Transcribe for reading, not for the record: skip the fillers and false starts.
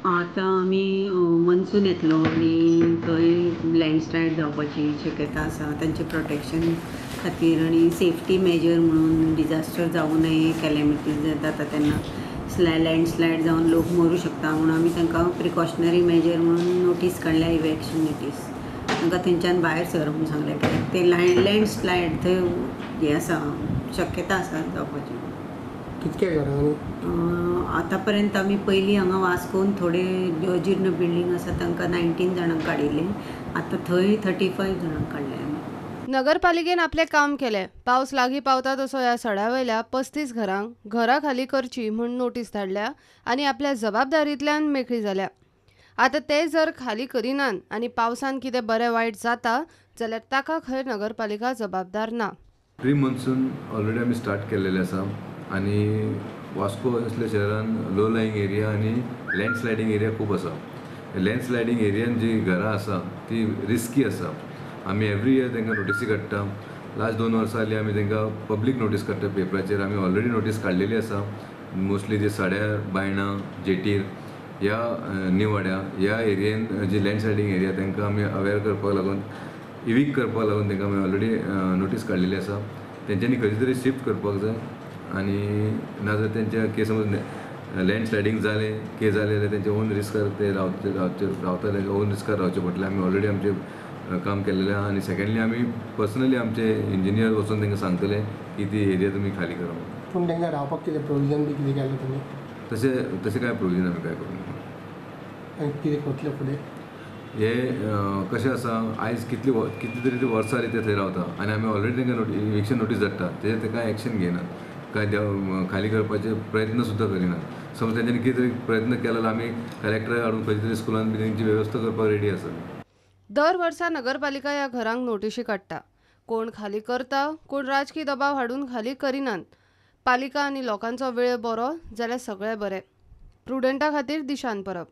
आतां आमी मनसून येतलो आनी थंय लँडस्लायड जावपाची शक्यता आसा. तांचे प्रोटेक्शन खातीर आनी सेफ्टी मेजर म्हणून डिजास्टर जावं नये, कॅलॅमिटीज जाता तेन्ना लँडस्लायड जावन लोक मरूं शकता म्हणून आमी तांकां प्रिकॉशनरी मेजर म्हणून नोटीस काडल्या, इवॅक्शन नोटीस. तांकां थंयच्यान भायर सर म्हूण सांगलें, कित्याक ते लँडस्लायड थंय हें आसा, शक्यता आसा जावपाची. कितके घरांनी? आतां पर्यंत आमी पयलीं हांगा वास्कोन थोडे जीर्ण बिल्डींग आसा तांकां 19 जाणांक काडिल्ले, आतां थंय 35 जाणांक काडले आमी. नगरपालिकेन आपलें काम केलें. पावस लागीं पावता तसो ह्या सड्या वयल्या 35 घरांक घरां खाली करची म्हूण नोटीस धाडल्या आनी आपल्या जबाबदारींतल्यान मेकळी जाल्या. आतां ते जर खाली करिनात आनी पावसान कितें बरें वायट जाता जाल्यार ताका खंय नगरपालिका जबाबदार ना. प्री मॉन्सून ऑलरेडी आमी स्टार्ट केल्लेले आसा आनी वास्को असल्या शहरान लो लाईंग एरिया आनी लँडस्लायडींग एरिया खूब आसा. लँडस्लायडींग एरियान जी घरां आसा ती रिस्की आसा. आमी एवरी इयर तांकां नोटीसी काडटा. लास्ट 2 वर्सां जालीं आमी तांकां पब्लीक नोटीस काडटा पेपराचेर. आमी ऑलरेडी नोटीस काडलेली आसा. मोस्टली जे सड्यार, बायणां, जेटीर ह्या निवाड्या ह्या एरियेन जी लँडस्लायडींग एरिया तांकां आमी अवेर करपाक लागून, इवीक करपाक लागून तांकां आमी ऑलरेडी नोटीस काडलेली आसा. तेंच्यांनी खंय तरी शिफ्ट करपाक जाय आनी नाजाल्यार तेंच्या केस समज लँडस्लायडींग जालें कितें जालें जाल्यार तेंचे ओन रिस्कार ते रावतले, ओन रिस्कार रावचें पडटलें. आमी ऑलरेडी आमचें काम केल्लेलें आहा आनी सेकेंडली आमी पर्सनली आमचे इंजिनियर वचून तांकां सांगतले की ती एरिया तुमी खाली करा. पूण तांकां रावपाक कितें प्रोविजन बी कितें केलें तुमी? तशें तशें कांय प्रोविजन आमी कांय करूंक ना. आनी कितें करतले फुडें? हे कशें आसा, आयज कितली कितली तरी वर्सां जालीं ते थंय रावता आनी आमी ऑलरेडी तांकां इविक्शन नोटीस धाडटा, तेजेर ते कांय एक्शन घेयनात, कांय खाली करपाचे प्रयत्न सुद्दां करिनात. समज तेंच्यांनी कितें तरी प्रयत्न केलो जाल्यार आमी कलेक्टराक हाडून खंयच्या तरी स्कुलान बी तेंची वेवस्था करपाक रेडी आसा. दर वर्सा नगरपालिका ह्या घरांक नोटिशी काडटा. कोण खाली करता, कोण राजकी दबाव हाडून खाली करिनात. पालिका आनी लोकांचो वेळ बरो जाल्यार सगळें बरें. प्रुडंटा खातीर दिशान परब.